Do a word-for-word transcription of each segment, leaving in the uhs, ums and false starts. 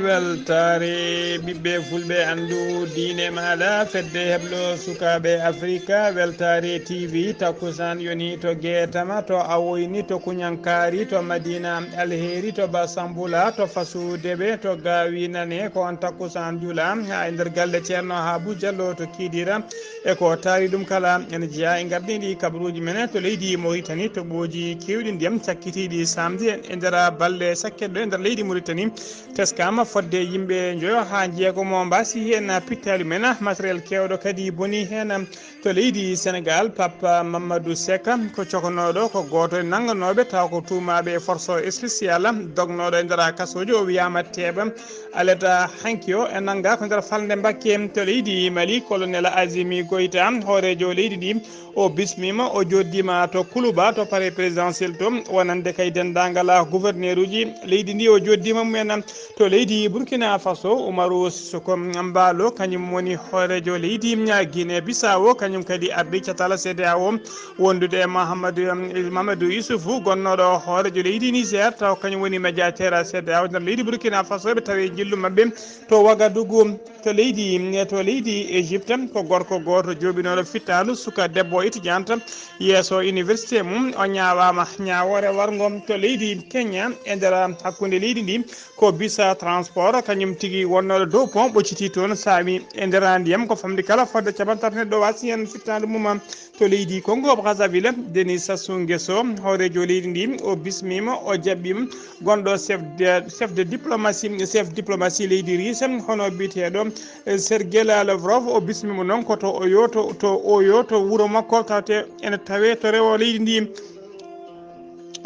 Weltaare ɓiɓɓe fulɓe, anndu diine maaɗa, fedde heblo sukaaɓe Afrika, Weltaare T V, takkusaan yoni to Geetama, to Awoyni, to Kuñankaari, to Madina Alheri, to Basambula, to Fasu Deɓe, to Gaawi Nane, ko on takkusaan jula haa e nder galle Ceerno Habu Jallo to Kidira. E ko taari ɗum kala, ene jeyaa e ngardiiɗi kabaruuji men to leydi Mauritanie, toɓooji keewɗi ndiyam cakkitiiɗi saamde e nder balɗe sakket ɗo e nder leydi Mauritanie. Teskaama fodde yimɓe njoyo haa jeegomo mbaasi heen pittaali men, matériel keewɗo kadi boni heen. To leydi Senegal, Papa Mamadou Seck ko cokanooɗo, ko gooto e nannganooɓe, tawa ko tuumaaɓe e force spéciale, dognooɗo e nder kasooji, o wiyaama teeɓa. Aleta hanki o e nannga ko nder falnde Mbakke. To leydi Mali, Colonel Azimi Goïta, hooreejo leydi ndi, o bismiima, o jooɗdiima to Kuluba, to palais présidentiel to, wonande kay denndaangal gouverneur uji leydi ndi, o jooɗdiima mumen. To leydi Burkina Faso, Umaru Sissoko Embaló, kañum woni hooreejo leydi Guinée Bissau, kañum kadi ardi catal C D A O, wondude e Mahamadou, Mamadou Youssoufou, gonnooɗo hooreejo leydi Niger, taw kañum woni médiateur C D A O nder leydi Burkina Faso, ɓe tawi njillu maɓɓe to Ouagadougou. To leydi, to leydi Égypte, ko gorko gooto jooɓinooɗo fittaandu suka debbo étudiante yeeso université mum, o ñaawaama ñaawoore warngo. To leydi Kenya, e nder hakkunde leydi ndi, ko Bisa Transport, kañum tigi wonnooɗo dow pont ɓoccitii toon, saami e nder ndiyam, ko famɗi kala fodde capanɗe tati neɗɗo waasi heen fittaandu mum. To leydi Congo Brazzaville, Denis Sassou Nguesso, hooreejo leydi ndi, o bismiima, o jaɓɓiima, gonɗo chef de, chef de diplomatie, chef diplomatie leydi Russe, hono biyeteeɗo, eh, Sergei Lavrov, o bismiima noon ko to Oyo, to, to Oyo, to wuro makko, tawte ene tawee to rewo leydi ndi.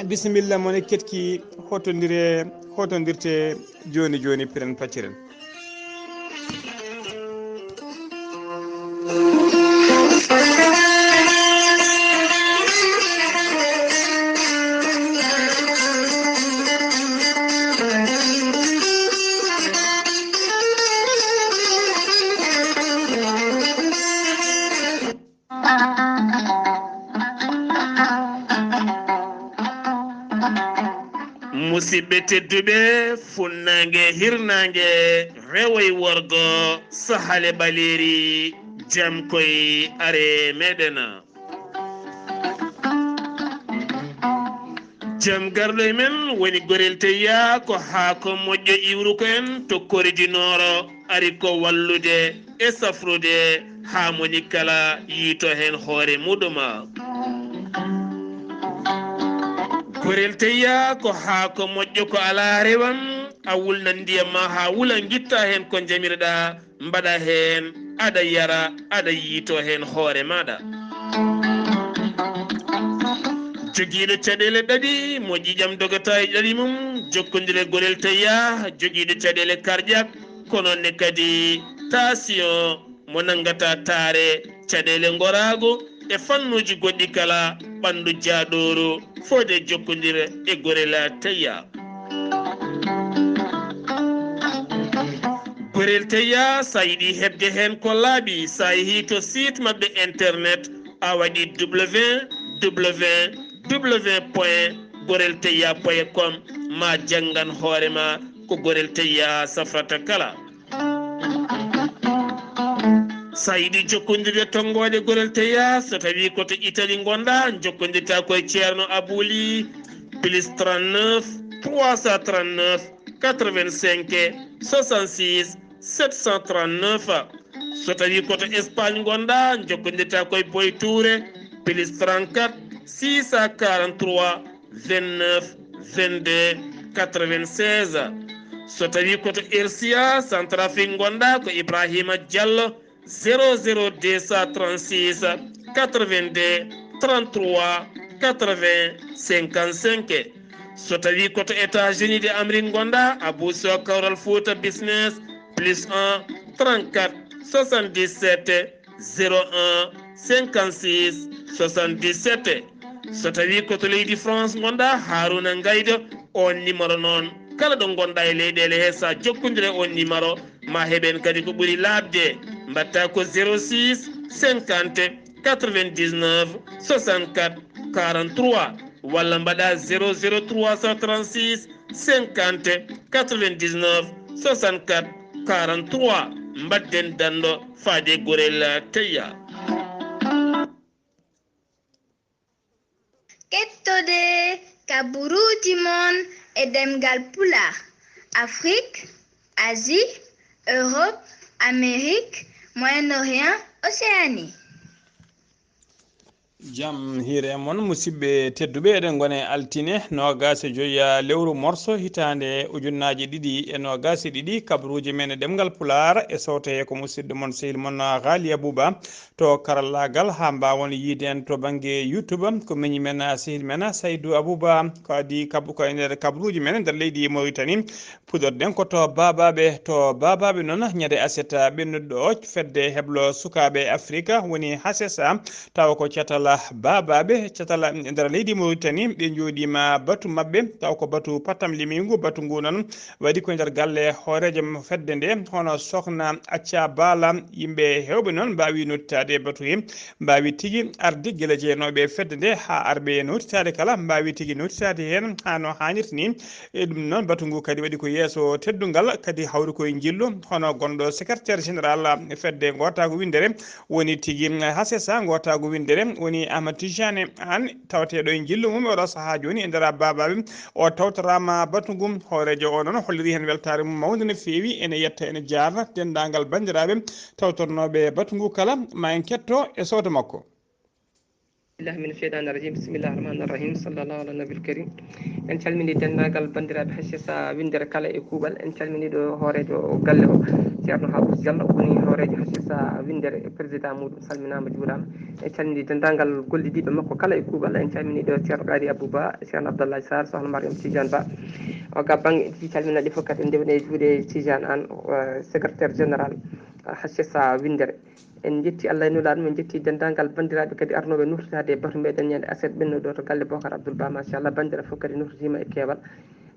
Bisimilla, mone ketki, hotondire, hotondirte jooni jooni, piren pacciren. Musidɓe tedduɓe, funnaange, hirnaange, rewo e worgo, sahale ɓaleeri, jam koy are meɗen. Jam garɗo e men woni Gorel Teyya, ko haako moƴƴo iwruko en to Koriji Nooro, ari ko wallude e safrude haa moni kala yiito heen hoore muɗum. Gorel Teyya ko haako moƴƴo ko alaa rewam, a wulnan ndiyam ma haa wula, ngitta heen ko njamirɗaa, mbaɗa heen, aɗa yara, aɗa yiito heen hoore maaɗa. Jogiiɗo caɗeele ɗaɗi, mo ƴiiƴam dogata e ɗaɗi mum, jokkondire Gorel Teyya, jogiiɗo caɗeele cardiaque, ko noon ne kadi tension, mo nanngata taare, caɗeele ngoraagu e fannuuji goɗɗi kala, ɓanndu jaaɗooru, foti e jokkondire e Gorel Teyya. Gorel Teyya, so a yiɗi heɓde heen ko laaɓi, so a yehii to site maɓɓe internet, a waɗi w w w point gorel teyya point com, ma janngan hoore ma ko Gorel Teyya safrata kala. So a yiɗi jokkondirde tonngoode Gorel Teyya, so tawii ko to Italie ngonɗaa, njokkondirtaa ko e Ceerno Abuli, plus trente-neuf, trois cent trente-neuf, quatre-vingt-cinq, soixante-six, sept cent trente-neuf. So tawii ko to Espagne ngonɗaa, njokkondirtaa ko e Boy Touré, plus trente-quatre, six cent quarante-trois, vingt-neuf, vingt-deux, quatre-vingt-seize. So tawii ko to R C A Centrafrique ngonɗaa, ko Ibrahima Diallo, zéro zéro deux cent trente-six, quatre-vingt-deux, trente-trois, quatre-vingts, cinquante-cinq. So tawii ko to États-Unis de Amérique ngonɗaa, Abou Sow Kawral Fouta Business, plus un, trente-quatre, soixante-dix-sept, zéro un, cinquante-six, soixante-dix-sept. So tawii ko to leydi France ngonɗaa, Haruna Ngaydo, on numéro noon, kala ɗo ngonɗaa e leyɗeele he, so a jokkondire on numéro, ma heɓen kadi ko ɓuri laaɓde. Mbaɗtaa ko zéro six, cinquante, quatre-vingt-dix-neuf soixante-quatre quarante-trois, walla mbaɗa zéro zéro trois cent trente-six cinquante quatre-vingt-dix-neuf soixante-quatre quarante-trois. Mbaɗɗen danndo faade Gorel Teya. Kettode kaburuuji mon e ɗemngal Pulaar, Afrik, Asie, Europe, Amérique, Moyen-Orient, Océanie. Jam hiire mon, musidɓe tedduɓe, eɗen ngoni e altine noogaas e joy lewru morso hitaande ujunnaaji ɗiɗi e noogaas e ɗiɗi. Kabaruuji men e ɗemngal Pulaar e sowte he ko musidɗo mon, sehil mon, Ghali Abouba to karallaagal, haa mbaawon yiide en to bannge YouTube. Ko miñi men, sehil men Saydou Abouba, ko adii kab-, ko e nder kabaruuji men e nder leydi Mauritanie. Puɗorɗen ko to Baabaaɓe. To Baabaaɓe noon, ñande aset ɓennuɗo ɗo, fedde heblo sukaaɓe Afrika woni H S A, tawa ko catal Baabaaɓe, catal nder leydi Mauritanie, ɓe njooɗiima batu maɓɓe, tawa ko batu pattamlimiigu. Batu ngu noon waɗi ko nder galle hooreejo fedde nde, hono Sokhna Acca Bala. Yimɓe heewɓe noon mbaawi nodditaade e batu he, mbaawi tigi arde gila jeyanooɓe e fedde nde haa arɓe nodditaade kala, mbaawi tigi nodditaade heen haa no haanirta ni. E ɗum noon, batu ngu kadi waɗi ko yeeso teddungal, kadi hawri koye njillu, hono gonɗo secrétaire général fedde ngootaagu winndere woni tigi H S A ngootaagu winndere woni Ahmad Tijani Aan, tawateeɗo e njillu mum e oɗo sahaa jooni e nder Baabaaɓe. O tawtoraama batu ngu, hooreejo o noon holliri heen weltaare mum mawnde no feewi, ene yetta, ene jaarna denndaangal banndiraaɓe tawtornooɓe batu ngu kala, ma en ketto e sooto makko. Billahi min sheytani rajim, bismillahi rahmani rahim, sallallahu ala nabil karim. En calmini denndaangal banndiraaɓe H S A winndere kala e kuuɓal. En calmini ɗo hooreejo galle o, Ceerno Habous Diallo, woni hooreejo H S A winndere, président muɗum, salminaama, juuraama. En calmini denndaangal gollidiiɓe makko kala e kuuɓal. En calmini ɗo Ceerno Qadi Abouba, Ceerno Abdallah Sarr, Sohna Mariam Tidiane Ba. O ga bannge ɗi calminaɗi fof kadi en ndewni e juuɗe Tidiane Aan, o, secrétaire général, o, H S A winndere. En njetti Allah e Nulaaɗo mum, en njetti denndaangal banndiraaɓe kadi arnooɓe nurtitaade e batu meɗen ñande aset ɓennuɗo to galle Bocar Abdoul Ba, machallah, banndiraaɓe fof kadi nurtitiima e keewal.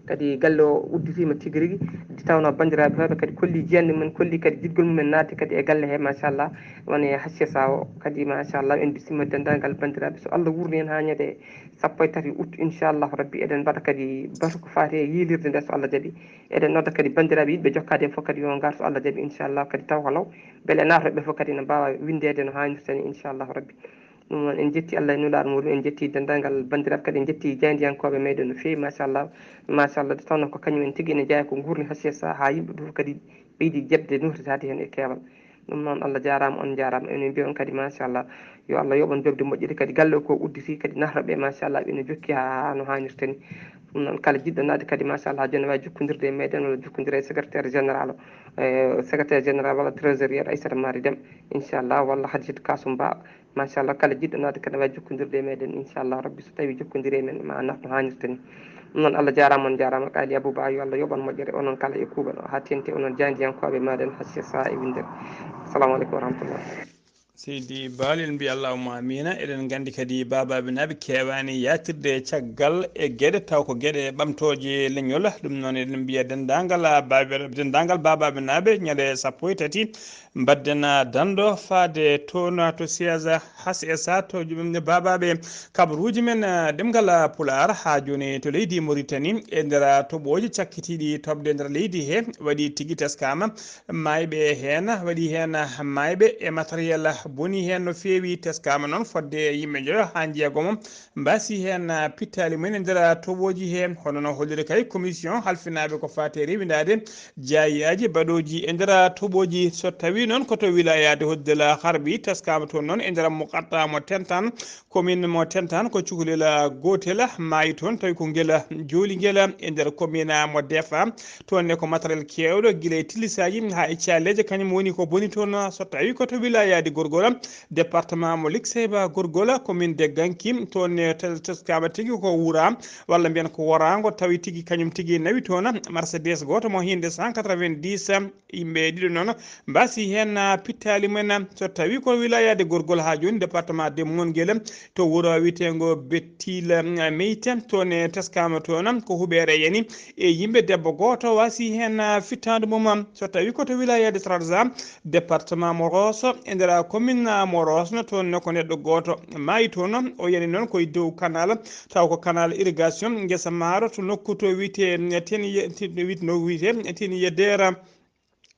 Kadi galle o udditiima tigi rigi, nde tawnoo banndiraaɓe heewɓe kadi kolli jiyannde mum en, kolli kadi jiɗgol mum en naatde kadi e galle he, machallah, woni e H S A o kadi, machallah, en mbisiima denndaangal banndiraaɓe. So Allah wuurni en haa ñande sappo e tati août, inchallahu rabbi, eɗen mbaɗa kadi batu ko faati e yiilirde nde, so Allah jaɓi. Eɗen nodda kadi banndiraaɓe yiɗɓe jokkaade en fof kadi yo ngar, so Allah jaɓi, inchallah, kadi taw ko law. Mbele naatooɓe fof kadi ene mbaawa winndeede no haanirta ni, inchallahu rabbi. Ɗum noon, en njetti Allah e Nulaaɗo muɗum, en njetti denndaangal banndiraaɓe, kadi en njetti jaayndiyankooɓe meɗen no feewi, machallah, machallah, nde tawnoo ko kañum en tigi ene jeyaa ko nguurni H S A, haa yimɓe fof kadi ɓeydi jaɓde nurtitaade heen e keewal. Ɗum noon, Allah jaaraama, on njaaraama. Enen mbiya on kadi, machallah, yo Allah yoɓ on joɓde moƴƴere. Kadi galle o ko udditi, kadi naatooɓe, machallah, ɓe no jokki haa, haa no haanirta ni. Ɗum noon, kala jiɗɗo naatde kadi, machallah, jooni waawi jokkondirde e meɗen walla jokkondira e secrétaire général o, e secrétaire général walla trésorier Aissata Mari Deme, inchallah, walla Hadjata Kasum Ba. Machallah, kala jiɗɗo naatde kadi waawi jokkondirde e meɗen, inchallah rabbi, so tawii jokkondiri e men, ma naat no haanirta ni. Ɗum noon, Allah jaaraama, on njaaraama, Qali Abouba, yo Allah yoɓ on moƴƴere, onon kala e kuuɓal o, haa teeŋti onon jaayndiyankooɓe meɗen H S A e winndere. Assalamu aleykum wa rahmatullah. Seydi Baal, en mbiya allahumma amina. Eɗen nganndi kadi Baabaaɓe Naaɓe keewaani yaatirde caggal e geɗe, taw ko geɗe ɓamtooje leñol. Ɗum noon, eɗen mbiya denndaangal Baabaaɓe, denndaangal Baabaaɓe Naaɓe, ñande sappo e tati, mbaɗden danndo faade toon to siège H S A to jumɗe Baabaaɓe kabaruuji men, ah, ɗemngal Pulaar haa jooni to leydi Mauritanie, e nder toɓooji cakkitiiɗi toɓde nder leydi he, waɗi tigi teskaama maayɓe heen, waɗi heen maayɓe e matériel boni heen no feewi. Teskaama noon fodde yimɓe njoyo haa njeegomo mbaasi heen pittaali mumen e nder toɓooji he. Hono no holliri kay commission halfinaaɓe ko faati e rewindaade jaayaaji baɗooji e nder toɓooji. So tawii noon ko to wilayaade Hoddel Harbi, teskaama toon noon e nder muqatta mo Tentan, commune mo Tentan, ko cukalel gootel maayi toon, tawi ko ngel jooli ngel e nder commune mo Defa. Toon ne ko matériel keewɗo, gila e tillisaaji haa e caleeje, kañum woni ko boni toon. So tawii ko to wilayaade Gorgol, département mo Likseyba Gorgol, commune de Ganki, toon ne tes-, teskaama tigi ko wuraa, walla mbiyen ko woraango, tawi tigi kañum tigi nawi toon Mercedes gooto mo hiinde cent quatre-vingt-dix, yimɓe ɗiɗo noon mbaasi heen, ah, pittaali mumen. So tawii ko wilayaade Gorgol haa jooni, département de Mongel, to wuro wiyeteengo Bettil, ah, Meyte, toon ne teskaama toon ko huɓeere yani e yimɓe, debbo gooto waasi heen, ah, fittaandu mum. So tawii ko to wilayaade Trarza, département mo Rosso, e nder commune Min mo Rosno toon ne ko neɗɗo gooto maayi toon, o yani noon koye dow kanal, taw ko kanal irrigation ngesa maaro to nokku to wiyetee Teniye, to wiyetee, no wiyetee Teniye Dera.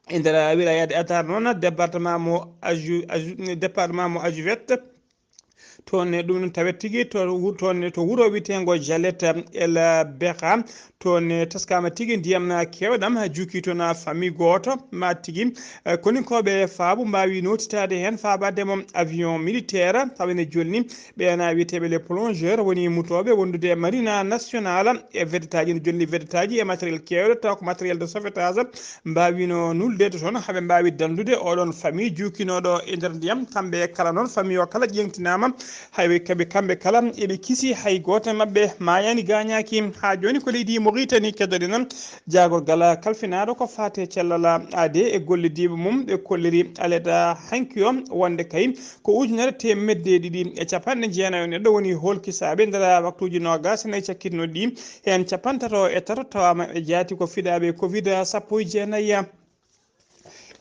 E nder wilayade Atar noon, département mo Aju-, Aju-, département mo Ajuwet, toon ne ɗum noon tawet tigi to wu-, toon ne to wuro wiyeteengo Jalet El Beha, toon ne taskaama tigi ndiyam na keewɗam juki toon famille gooto ma tigi, eh, koninkooɓe faabu mbaawi nootitaade heen faabaade mo avion militaire, tawa ene jolni ɓeena wiyeteeɓe les plongeurs, woni mutooɓe wondude e Marina Nationale e vedetaaji, ene jolni vedetaaji e matériel keewɗo, taw ko matériel de sauvetage, mbaawino nuldeede toon, haa ɓe mbaawi danndude oɗon famille juukinooɗo e nder ndiyam. Kamɓe kala noon, famille o kala ƴeeŋtinaama, hay kamɓe, kamɓe kala eɓe kisi, hay gooto e maɓɓe maayaani, gaañaaki. Haa jooni ko leydi Mauritanie keddoɗen jaagorgal kalfinaaɗo ko faati e cellal aade e gollodiiɓe mum, ɓe kolliri aleda hanki o wonde kay ko ujunere teemedde ɗiɗi e capanɗe jeenayi e neɗɗo woni hoolkisaaɓe nder waktuuji noogaas e nayi cakkitinoɗi ɗi. Heen capantato e tato tawaama ɓe jaati ko fiɗaaɓe covid sappo e jeenayi.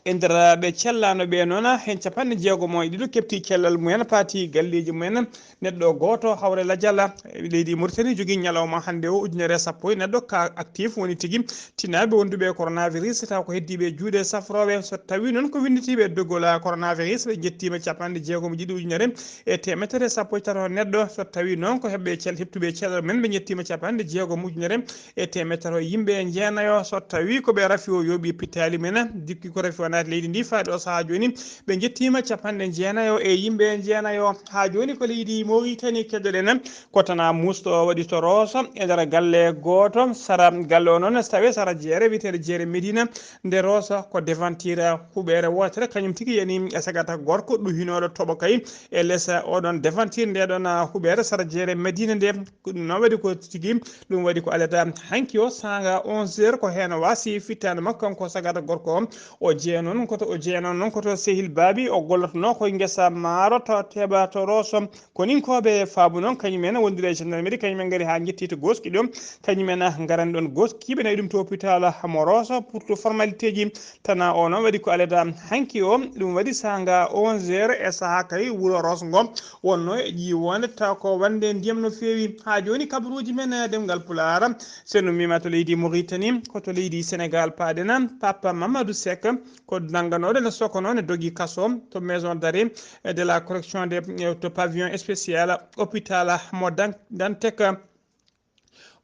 E nder ɓe cellaano ɓe noon, heen capanɗe jeegomo e ɗiɗo keɓti cellal mumen, paati galleeji mumen. Neɗɗo gooto hawre lajal leydi Mauritanie jogii ñalawma hannde o ujunere sappo e neɗɗo ka actif woni tigi tinaaɓe wonduɓe coronavirus, taw ko heddiiɓe juuɗe safrooɓe. So tawii noon ko winnditiiɓe dogol coronavirus, ɓe njettiima capanɗe jeegomo e ɗiɗi ujunere e teemedere sappo e tato neɗɗo. So tawii noon ko heɓɓe cel-, heɓtuɓe cellal men, ɓe njettiima capanɗe jeegomo ujunere e teemedere tato yimɓe e jeenayo. So tawii ko ɓe rafi o yooɓi pittaali men, jikki ko rafi o naati leydi ndi, faade o sahaa jooni ɓe njettiima capanɗe jeenayo e yimɓe e jeenayo. Haa jooni ko leydi Mauritanie keddoɗen, ko tana muusto o waɗi to Rooso e nder galle gooto. Sara galle o noon, so tawii sara jeere wiyeteende Jeere Medina, nde Rooso ko devanture huɓeere wootere, kañum tigi yani e sagata gorko ɗuhinooɗo toɓo kay e les oɗon devanture nde ɗon huɓeere sara jeere Medina nde. Ko ɗum noon waɗi ko tigi, ɗum waɗi ko alada hanki o saanga onze heures, ko heen waasi fittaandu makko kanko sagata gorko o. O jeyaa noon ko to, o jeyaa noon ko to Sehil Baabi, o gollotonoo koye ngesa maaro to Teeba to Rooso. Koninkooɓe faabu noon, kañum en wondude e gendarmerie, kañum en ngari haa njetti to Goski ɗo, kañum en ngarani ɗoon Goski, ɓe nawi ɗum to hôpital mo Rooso pour to formalité ji. Tana o noon waɗi ko alada hanki o, ɗum waɗi saanga onze heures e sahaa kay wuro Rooso ngo wonno e ƴiiwoonde, taw ko wande ndiyam no feewi. Haa jooni kabaruuji men e ɗemngal Pulaar, so en ummiima to leydi Mauritanie, ko to leydi Senegal paaɗen. Papa Mamadou Seck ko nannganooɗo ne sokonoo ne dogii kaso to maison d'arrêt de la correction de, to pavillon spécial hôpital mo Dan-, Dantec.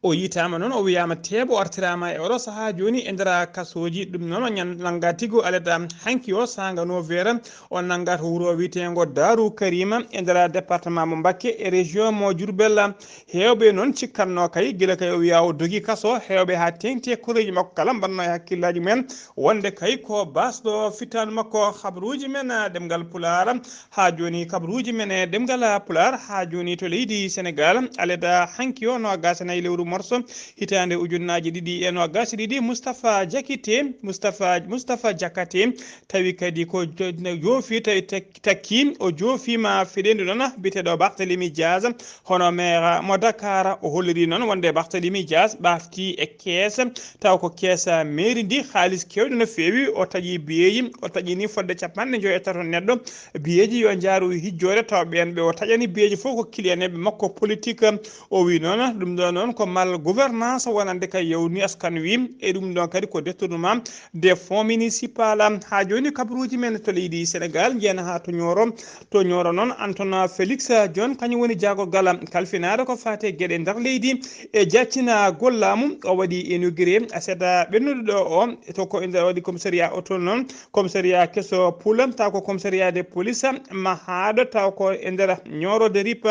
O yiytaama noon, o wiyaama teeɓo, o artiraama e oɗo sahaa jooni e nder kasooji. Ɗum noon o ñan-, nanngaa tigi o alada hanki o saanga neuf heures, o nanngaa to wuro wiyeteengo Daaru Karima e nder département mo Mbakke e région mo Diourbel. Heewɓe noon cikkatnoo kay, gila kay o wiyaa o dogii kaso, heewɓe haa teeŋti e koreeji makko kala mbaɗnoo e hakkillaaji mumen wonde kay ko baasɗo fittaandu makko. Habaruuji men, ah, ɗemngal Pulaar, haa jooni kabaruuji men e ɗemngal Pulaar, haa jooni to leydi Senegal, alada hanki o noogaas e nayi lewru morso, hitaande ujunnaaji ɗiɗi e noogaas e ɗiɗi, Moustapha Diakité, Moustapha, Moustapha Diakhaté, tawi kadi ko jo-, joofi, tawi tek-, takki, o joofiima fiɗeendu noon biyeteeɗo Barthélémy Diaz, hono maire mo Dakar. O holliri noon wonde Barthélémy Diaz ɓaafti e kees, taw ko kees mairie ndi, haalis keewɗo no feewi. O taƴi biyeeji, o taƴini fodde capanɗe njoyo e tato neɗɗo biyeeji yo njaaru hijjoore, taw ɓeen ɓe o taƴani biyeeji fof ko kiliyaneeɓe makko politique. O wi noon, ɗum ɗo noon ko mal gouvernance wonande ka yawni askan wi, e ɗum ɗon kadi ko détournement des fonds municipal. Haa jooni kabaruuji men to leydi Senegal, njeena haa to Nioro. To Nioro noon, Antoine Félix Diome, kañum woni jaagorgal kalfinaaɗo ko faati e geɗe nder leydi e jaaccina gollaamu. O waɗi inauguré aset ɓennuɗo ɗo o, to ko e nder waɗi commissariat autonome, commissariat keso Pool, taw ko commissariat de police mahaaɗo, taw ko e nder Nioro de Rip,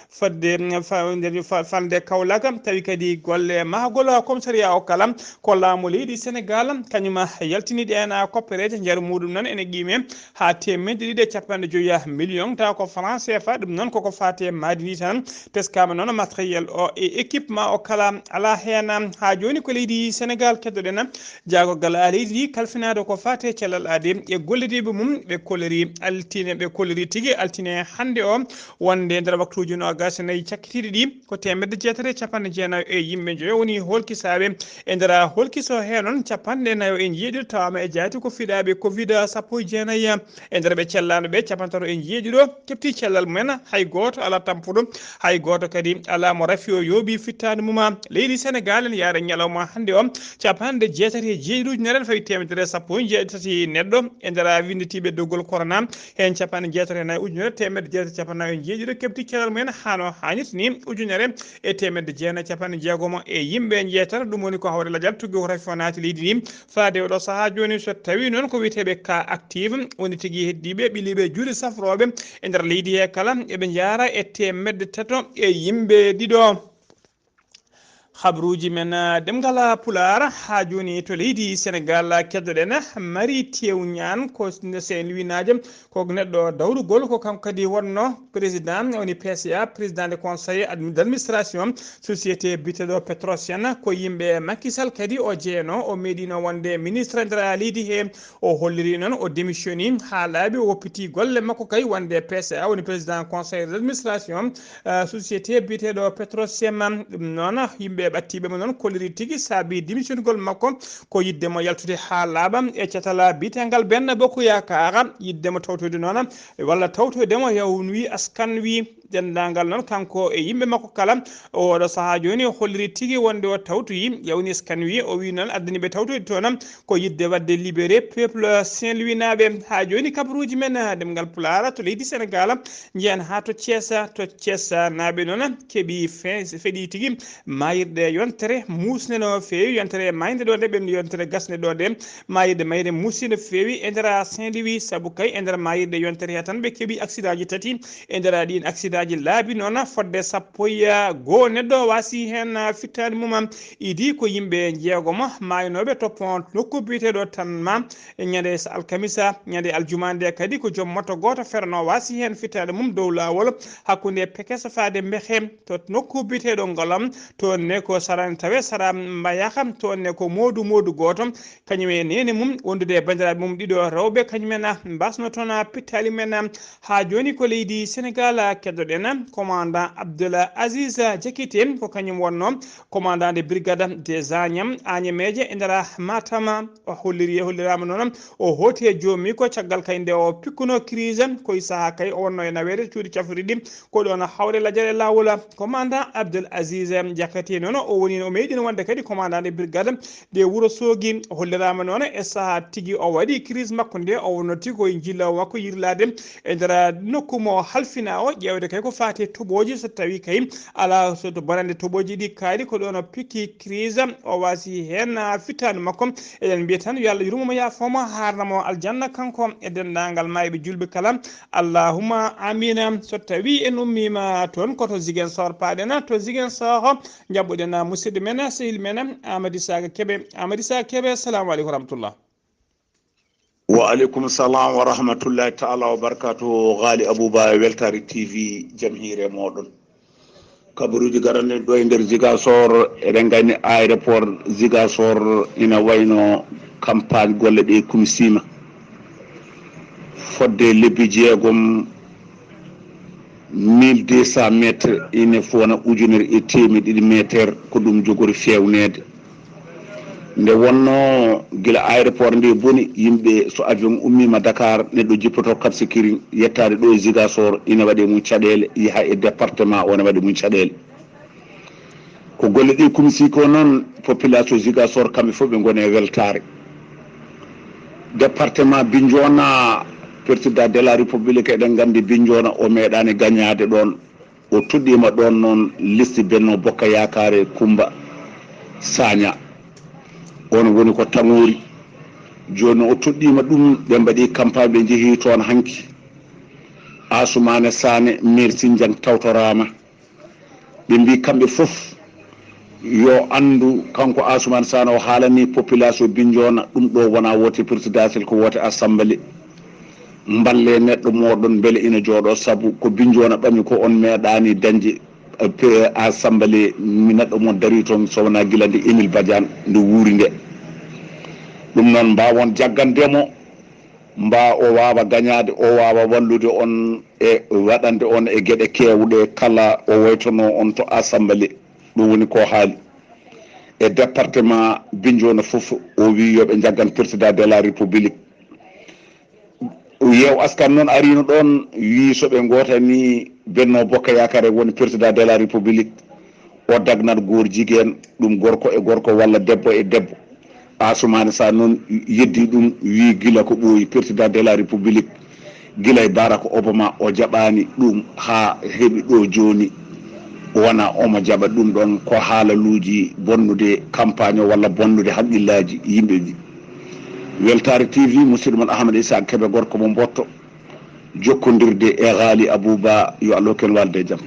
fodde, fa-, nder fa-, falnde Kaolack, tawi kadi golle mahgol commissariat o kala ko laamu leydi Senegal, kañum yaltini ɗeen koppereeje, njaru muɗum noon ene qiime haa teemedde ɗiɗi e capanɗe joyi million, taw ko franc C F A, ɗum noon koko faati e maadi ndi tan. Teskaama noon matériel o e équipement o kala alaa heen. Haa jooni ko leydi Senegal keddoɗen jaagorgal leydi ndi kalfinaaɗo ko faati e cellal aade e gollodiiɓe mum, ɓe kolliri altine, ɓe kolliri tigi altine hannde o, wonde nder waktuuji noogaas e nayi cakkitiiɗi ɗi, ko teemedde jeetati e capanɗe jeenayi e yimɓe njoyo woni holkisaaɓe. E nder holkiso he noon, capanɗe nayo e njeeɗiɗo tawama e jaati ko fiɗaaɓe covid sappo e jeenayi. E nder ɓe cellaano ɓe, capantato e njeeɗiɗo keɓti cellal mumen, hay gooto alaa tampuɗo, hay gooto kadi alaa mo rafi o yooɓi fittaandu mum. Leydi Senegaal ene yaara ñalawma hannde o, capanɗe jeetati e jeeɗiɗo ujunere fawi teemedere sappo e jeetati neɗɗo e nder winnditiiɓe doggol corona. Heen capanɗe jeetati e nayi ujunere teemedde jeetati capanɗe nayi e jeeɗiɗo keɓti cellal mumen hano haanirta ni, ujunere e teemedde jeenayi capanɗe jeegom e yimɓe njeetati. Ɗum woni ko hawre lajal tuggi ko rafi o naati leydi ndi. Faade oɗo sahaa jooni, so tawii noon ko wiyeteeɓe cas active woni tigi heddiiɓe ɓiliiɓe juuɗe safrooɓe e nder leydi he kala, eɓe njaara e teemedde tato e yimɓe ɗiɗo. Habruuji men, ah, ɗemngal Pulaar haa jooni to leydi Senegaal, keddoɗen Mary Teuw Niane, ko Saint-Louinaajo, ko neɗɗo dawrugol, ko kanko kadi wonno président, woni P C A, président de conseil ad-, d'administration société biyeteeɗo Petrosen. Ko yimɓe Macky Sall kadi o jeyno, o meeɗino wonde ministre nder leydi he, o holliri noon o démissioni haa laaɓi, o woppiti golle makko kay wonde P C A, woni président conseil d'administration, ah, société biyeteeɗo Petrosem. Ɗum noon, yimɓe ɓattiiɓe mo noon kolliri tigi saabi démissionnigol makko ko yidde mo yaltude haa laaɓa e catal biyeteegal Benno Bokk Yaakaar, yidde mo tawtoyde noon walla tawtoyde mo, yaw wi askan wi denndaangal noon kanko e yimɓe makko kala. Oɗo sahaa jooni o holliri tigi wonde o tawtoyi, yaw wi askan wi, o wi noon addani ɓe tawtoyde toon ko yidde waɗde libéré peuple Saint-Louis naaɓe. Haa jooni kabaruuji men, ah, ɗemngal Pulaar to leydi Senegaal, njeyan haa to Thiès, to Thiès naaɓe noon keɓi fe-, feɗi tigi maayirɗe yontere muusnde no feewi, yontere maayde ɗo nde, ɓenni yontere gasnde ɗo nde, maayirɗe mayre muusi no feewi e nder Saint-Louis, sabu kay e nder maayirɗe yontere he tan ɓe keɓi accident ji tati. E nder ɗiin accident ji laabi noon fodde sappo e goo neɗɗo waasi heen fittaandu mum. Idi ko yimɓe jeegom maaynooɓe to pont nokku biyeteeɗo Tanma, e ñande s-, alkamisa, ñande aljuma nde kadi ko joom moto gooto ferno waasi heen fittaandu mum dow laawol hakkunde Pekes faade Mbexe to nokku biyeteeɗo Ngolam. Toon ne ko sara tawe sara Mbayaxa, toon ne ko moodu moodu gooto, kañum e neene mum wondude e banndiraaɓe mum ɗiɗo rewɓe, kañum en mbasno toon pittaali men. Haa jooni ko leydi Senegaal keddoɗen commandant Abdoul Aziz Diakité, ko kañum wonno commandant de brigade des Agnam, Agnammeeje e nder Matam. O holliri, holliraama noon, o hooti e joomi ko caggal kay nde o pikkuno crise, ko e sahaa kay o wonno e naweede cuuɗi cafrirɗi, ko ɗoon hawre lajal e laawol. Commandant Abdoul Aziz Diakité noon, o woni, o meeɗino wonde kadi commandant de brigade de Wuro Soogi. Holliraama noon e sahaa tigi o waɗi crise makko nde, o wonno tigi ko e njillo makko yirlaade e nder nokku mo halfina o, ƴeewde kay ko faati e toɓooji, so tawii kay alaa so to bonannde toɓooji ɗi kaari, ko ɗoon o pikki crise, o waasi heen fittaandu makko. Eɗen mbiya tan yo Allah yurmo mo, yaafoo mo, haarna mo aljanna, kanko e denndaangal maayɓe julɓe kala. Allahumma amina. So tawii en ummiima toon ko to Ziguinchor paaɗen, to Ziguinchor njaɓɓuɗen musidɗo men, sehil men, Amady Saga Kebe. Amady Saga Kebe, assalamu aleykum wa rahmatullah. Wa aleykum salam wa rahmatullahi taala wa barakatuhu. Ghali Abouba, Weltare T V, jam hiire mooɗon. Kabaruuji garanɗe ɗo e nder Ziguinchor, eɗen nganndi aéroport Ziguinchor ina wayno campagne golle ɗe kumsiima. Fodde lebbi jeegom, mille deux cents mètres, ine wona ujunere e teemedde ɗiɗi meter, ko ɗum jogori feewneede. Nde wonnoo gila aéroport nde boni, yimɓe, so avion ummiima Dakar, neɗɗo jippoto Cap Skirring, yettaade ɗo e Ziguinchor, ina waɗi mum caɗeele, yaha e département o, ina waɗi mum caɗeele. Ko golle ɗi kumsi ko noon, population Ziguinchor kamɓe fof ɓe ngoni e weltaare. Département Bignona, président de la République, eɗen nganndi Bignona o meeɗaani gañaade ɗoon. O toɗɗiima ɗoon noon liste Benno Bokk Yaakaar e Kumba Sagna. Oon woni ko Taŋoori. Jooni o toɗɗiima ɗum, ɓe mbaɗi campagne, ɓe njehii toon hanki. Asumaane Saane, maire Sindian tawtoraama. Ɓe mbii kamɓe fof yo anndu, kanko Asumaane Saane o haalanii population Bignona, ɗum ɗo wonaa woote présidentiel, ko woote assemblée. Mballe neɗɗo mooɗon mbele ina jooɗoo, sabu ko Bignona ɓami ko on meeɗaani dañde, eh, pe-, assemblée, mi neɗɗo mo darii toon so wonaa gila nde Émile Badiane nde wuuri nde. Ɗum noon mbaawon jaggande mo, mbaa o waawa gañaade, o waawa wallude on e waɗande on e geɗe keewɗe kala o woytonoo on to assemblée. Ɗum woni ko haali. E département Bignona fof, o wi yo ɓe njaggan président de la République. Yeew Askan noon ariino ɗoon, wii so ɓe ngootanii Benno Bokk Yaakaar e woni président de la République, o dagnat goor jigéen, ɗum gorko e gorko walla debbo e debbo. Asumaani Sah noon yeddi ɗum, wii gila ko ɓooyi, président de la République, gila e Barack Obama, o jaɓaani ɗum haa heɓi ɗo jooni. Wona omo jaɓa ɗum ɗoon, ko haalaluuji bonnude campagne o walla bonnude haqqillaaji yimɓe ɗi. Weltaare T V, musidɗo mon Ahmed Issa Kebe, gorko mo Mboto, jokkondirde e Ghali Abouba, yo Allah hokku en walde e jam.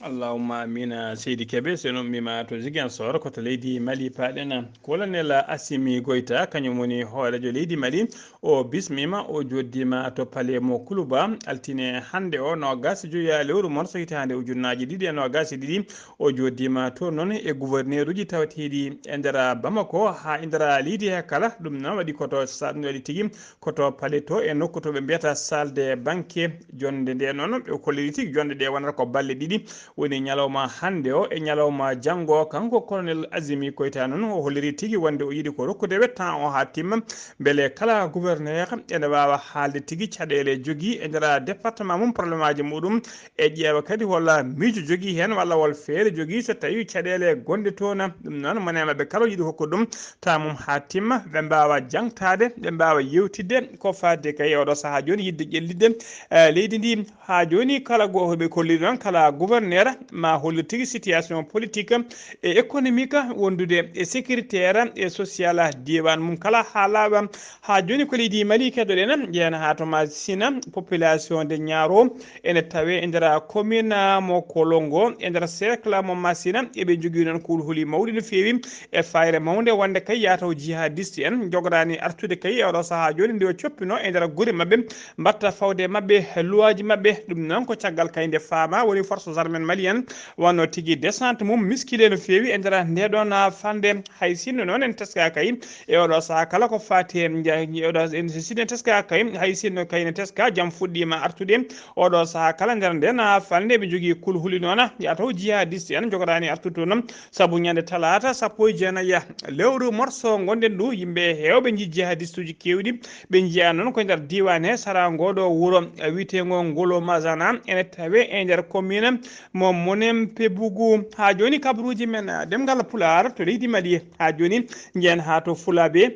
Allahumma amina, seydi Kebe. So en ummiima to Ziguinchor, ko to leydi Mali paaɗen. Colonel Assimi Goïta, kañum woni hooreejo leydi Mali, o bismiima, o jooɗdiima to palais mo Kuluba, altine hannde o, noogaas e joya lewru morso hitaande ujunnaaji ɗiɗi e noogaas e ɗiɗi. O jooɗdiima toon noon e gouverneuruuji tawateeɗi e nder Bamako haa e nder leydi he kala. Ɗum noon waɗi ko to sa-, ɗum waɗi tigi ko to palais to, e nokku to ɓe mbiyata salle de banquet. Jonnde nde noon, ɓe kolliri tigi jonnde ɗe wonata ko balle ɗiɗi, woni ñalawma hannde o e ñalawma janngo o. Kanko Colonel Assimi Goïta noon, o holliri tigi wonde o yiɗi ko rokkude ɓe temps o haa timma, mbele kala gouverneur ene waawa haalde tigi caɗeele jogii e nder département mum, problémeaaji muɗum, e ƴeewa kadi hol miijo jogii heen walla hol feere jogii so tawii caɗeele gonɗe toon. Ɗum noon, mone maɓɓe kala o yiɗi hokkude ɗum temps mum haa timma, ɓe mbaawa jaŋtaade, ɓe mbaawa yeewtidde ko faati kay e oɗo sahaa jooni, yiɗde ƴellitde, eh, leydi ndi. Haa jooni, kala go-, ɓe kolliri noon, kala gouverneur ma hollu tigi situation politique e économique wondude e sécuritaire e social diiwaan mum kala haa laaɓa. Haa jooni ko leydi Mali keɗoɗen, njeyen haa to Masina, population de Niaro ene tawe e nder commune mo Kolongo, e nder cercle mo Masina, eɓe njogii noon kulhuli mawɗi no feewi e fayre mawnde wonde kay yataw jihadiste en njogoraani artude kay e oɗo sahaa jooni nde o coppino e nder gure maɓɓe, mbaɗta fawde maɓɓe, luwaaji maɓɓe. Ɗum noon ko caggal kay nde faama woni forces armées maliennes wonno tigi descente mum miskile no feewi e nder nde ɗon, ah, falnde. Hay sinno noon en teska kay e oɗo sahaa kala ko faati e nja-, oɗo, en sinno en teska kay, hay sinno kay ne teska jam fuɗɗiima artude oɗo sahaa kala nder nden, ah, falnde ɓe njogii kulhuli noon, ah, yataw jihadiste en njogoraani artude toon. Sabu ñande talaata sappo e jeenayi lewru morso ngonɗen ndu, yimɓe heewɓe njii jihadistuuji keewɗi. Ɓe njiyaa noon ko e nder diiwaan he sara ngooɗo wuro, eh, wiyeteengo Ngolo Mazana, ene tawe e nder commune mo Monempebugu. Haa jooni kabaruuji men, eh, ɗemngal Pulaar to leydi Mali. Haa jooni njeyen haa to Fulaaɓe.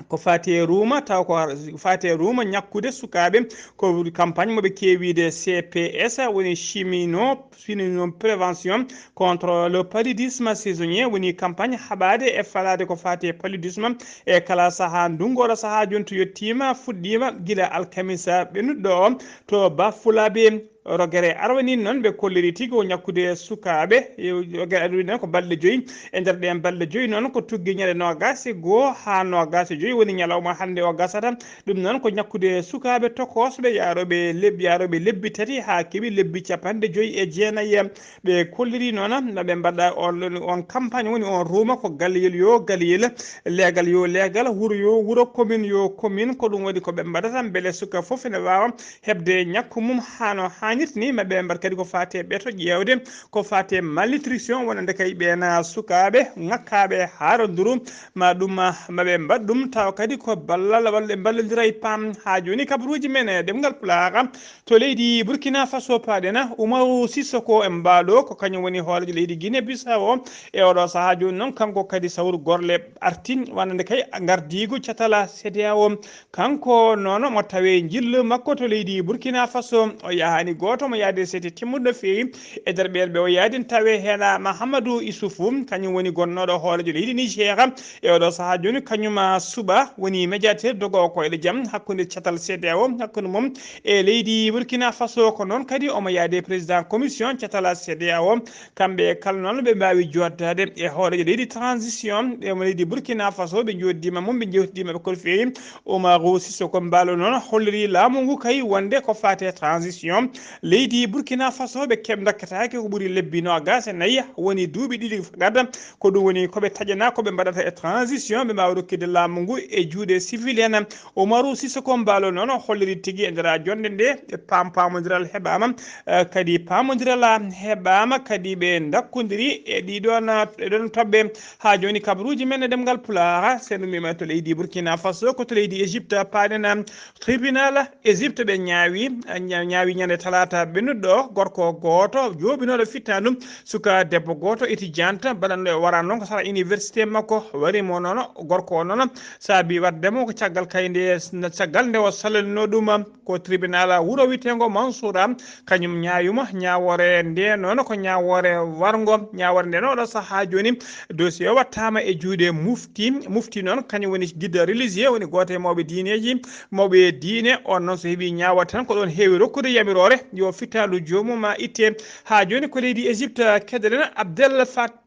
Ko faati e ruuma, taw ko faati e ruuma ñakkude sukaaɓe, ko campagne mo ɓe keewiide C P S, woni chimino, chimino prévention contre le paludisme saisonnier, woni campagne haɓaade e falaade ko faati e paludisme e kala sahaa. Ndunngu oɗo sahaa jooni to yettiima, fuɗɗiima gila alkamisa ɓennuɗo o to Bafulaɓe. Rogere arwani noon ɓe kolliri tigi o ñakkude sukaaɓe. Rogere arwani noon ko balɗe joyi. E nder ɗeen balɗe joyi noon ko tuggi ñande noogaas e goo haa noogaas e joyi woni ñalawma hannde o gasata. Ɗum noon ko ñakkude sukaaɓe tokosɓe yaarooɓe lebbi, yaarooɓe lebbi tati haa keɓi lebbi capanɗe joyi e jeenayi. Ɓe kolliri noon no ɓe mbaɗa on, on campagne woni on ruuma ko galeyel yo galeyel, leegal yo leegal, wuro yo wuro, commune yo commune. Ko ɗum waɗi ko ɓe mbaɗata mbele suka fof ene waawa heɓde ñakku mum haa no haanirta ni. Ma ɓe mbaɗ kadi ko faati e ɓeto ƴeewde ko faati e malnutrition wonande kay ɓeen sukaaɓe ŋakkaaɓe haaranduru. Ma ɗum, ma ɓe mbaɗ ɗum tawa kadi ko ballal walla ɓe mballondira e paam. Haa jooni kabaruuji men e ɗemngal Pulaar to leydi Burkina Faso paaɗen, Umaru Sisoko e mbaalo ko kañum woni hooreejo leydi Guinée Bissau o. E oɗo sahaa jooni noon kanko kadi sawru gorle arti wonande kay ngardiigu catala C D A O. Kanko noon mo tawe njillu makko to leydi Burkina Faso, o yahaani gooto mo yaade seete timmuɗo feewi. E nder ɓeen ɓe o yaadin tawe heen Mahamadou Issoufou, kañum woni gonnooɗo hooreejo leydi Niger. E oɗo sahaa jooni kañum suɓa woni médiateur dogo ko e jam hakkunde catal C D A O, hakkunde mum e leydi Burkina Faso. Ko noon kadi omo yaade président commission catal C D A O. Kamɓe kala noon ɓe mbaawi jooɗdaade e hooreejo leydi transition, ɓe mo leydi Burkina Faso, ɓe njooɗdiima mum, ɓe njewtidiima ɓe kono feewi. Umaru Sisoko mbaalo noon holliri laamu ngu kay wonde ko faati e transition, Leydi Burkina Faso, ɓe keɓ-, dokketaake ko ɓuri lebbi noogaas e nayi, woni duuɓi ɗiɗi fakat. Ko ɗum woni ko ɓe taƴanaa, ko ɓe mbaɗata e transition, ɓe mbaawa rokkude laamu ngu e juuɗe civilian. Umaru Sisoko Embaló noon o holliri tigi e nder jonde nde, paam-, paamondiral heɓaama, eh, kadi paamondiral heɓaama, kadi ɓe ndakkondiri e ɗiɗon, e ɗon toɓɓe. Haa jooni, kabaruuji men e ɗemngal Pulaar, so en ummiima to leydi Burkina Faso, ko to leydi Égypte paaɗen. Tribunal Égypte ɓe ñaawi, ña-, ñaawi ñande talaata ɓennuɗo, gorko gooto jooɓinooɗo fittaandu suka debbo gooto étudiante baɗanɗo e waran noon ko sara université makko, wari mo noon, gorko o noon saabi waɗde mo ko caggal kay nde, caggal nde o salanino ɗum ko tribunal wuro wiyeteengo Mansoura, kañum ñaawima ñaawoore nde noon ko ñaawoore warngo, ñaawoore nde noon oɗo sahaa jooni dossier o wattaama e juuɗe mufti, mufti noon kañum woni guide religieux, woni gooto e mawɓe diineeji, mawɓe diine, on noon so heɓii ñaawa tan ko ɗoon heewi rokkude yamiroore yo fittaandu joomum itte. Haa jooni ko leydi Égypte keɗoɗen Abdel Fattah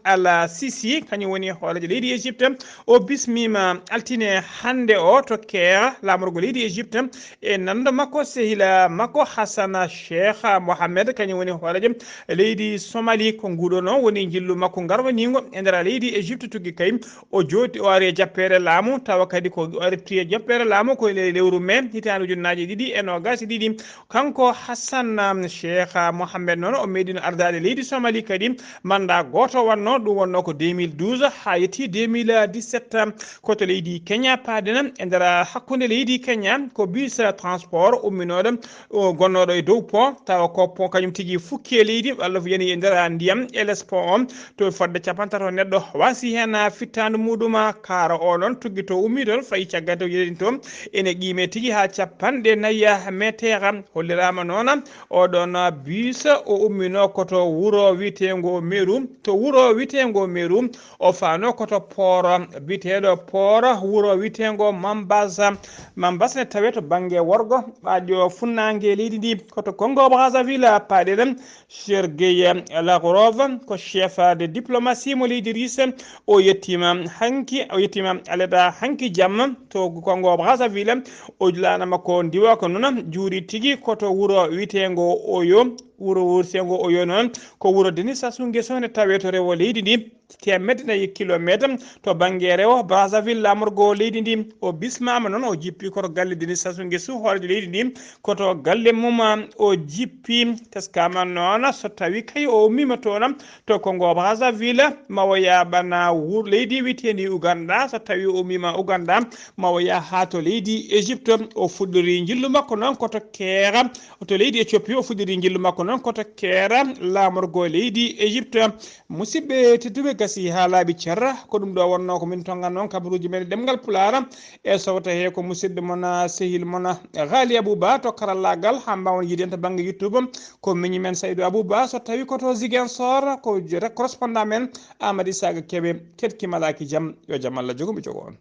Al Sisi, kañum woni hooreejo leydi Égypte. O bismiima altine hannde o to Caire, laamorgo leydi Égypte, e nanndo makko, sehila makko Hassan Sheikh Mohamed, kañum woni hooreejo leydi Somali. Ko nguɗo noon woni njillu makko ngarwaniingo e nder leydi Égypte, tuggi kay o jooti, o ari e jappeere laamu, tawa kadi ko o arti e jappeere laamu ko le-, lewru mee hitaande ujunnaaje ɗiɗi e noogaas e ɗiɗi. Kanko Hassan, um, Sheikh Mohamed noon, o meeɗino ardaade leydi Somali kadi, mannda gooto wannoo, ɗum wonnoo ko deux mille douze haa yetti deux mille dix-sept. Ko to leydi Kenya paaɗen, e nder hakkunde leydi Kenya, ko bus transport umminooɗo, o gonnooɗo e dow pont, tawa ko pont kañum tigi fukki e leydi, walla yani e nder ndiyam, L S pont on, to fodde capantato neɗɗo waasi heen fittaandu muɗum, kaara o noon tuggi to ummi toon, fayi caggal to yeɗin toon, ene qiime tigi haa capanɗe nayi meeteera. Holliraama noon, oɗon bus o umminoo ko to wuro wiyeteengo Meru, to wuro wiyeteengo Meru, o faanoo ko to pooro biyeteeɗo pooro wuro wiyeteengo Mambasa. Mambasa ne tawee to bannge worgo, ɓaajo funnaange leydi ndi, ko to Congo Brazzaville paaɗen. Sergei Lavrov ko chef de diplomatie mo leydi Russe. O yettiima hanki, o yettiima aleda hanki jamma to Congo Brazzaville. O laana makko ndiwa ko noon juuri tigi ko to wuro wiyeteengo Oyo. Wuro wiyeteengo Oyo noon ko wuro Denis Sassou Nguesso ne tawee to rewo leydi ndi. Teemedde nayi kilomeeter to bannge rewo Brazzaville, laamorgo leydi ndi. O bismaama noon, o jippi ko to galle Denis Sassou Nguesso, hooreejo leydi ndi, ko to galle mum o jippi. Teskaama noon, so tawii kay o ummiima toon to Congo Brazzaville, ma o yaha bana wuro leydi wiyeteendi Uganda. So tawii o ummiima Uganda, ma o yaha haa to leydi Égypte. O fuɗɗori njillu makko noon ko to Keera, to leydi Éthiopie. O fuɗɗori njillu makko noon ko to Keera, laamorgo leydi Égypte. Musidɓe tedduɓe, gasi haa laaɓi cer, ko ɗum ɗo wonnoo ko min tonngannoo on kabaruuji men e ɗemngal Pulaar e sowta he ko musidɗo mon, sehil mon, Ghali Abouba to karallaagal, haa mbaawon yiide en to bannge YouTube. Ko miñi men Saydou Abouba, so tawii ko to Ziguinchor, ko je-, correspondant men Amady Saga Kébé, keɗki malaaki jam, yo jam Allah jogo mi jogo on.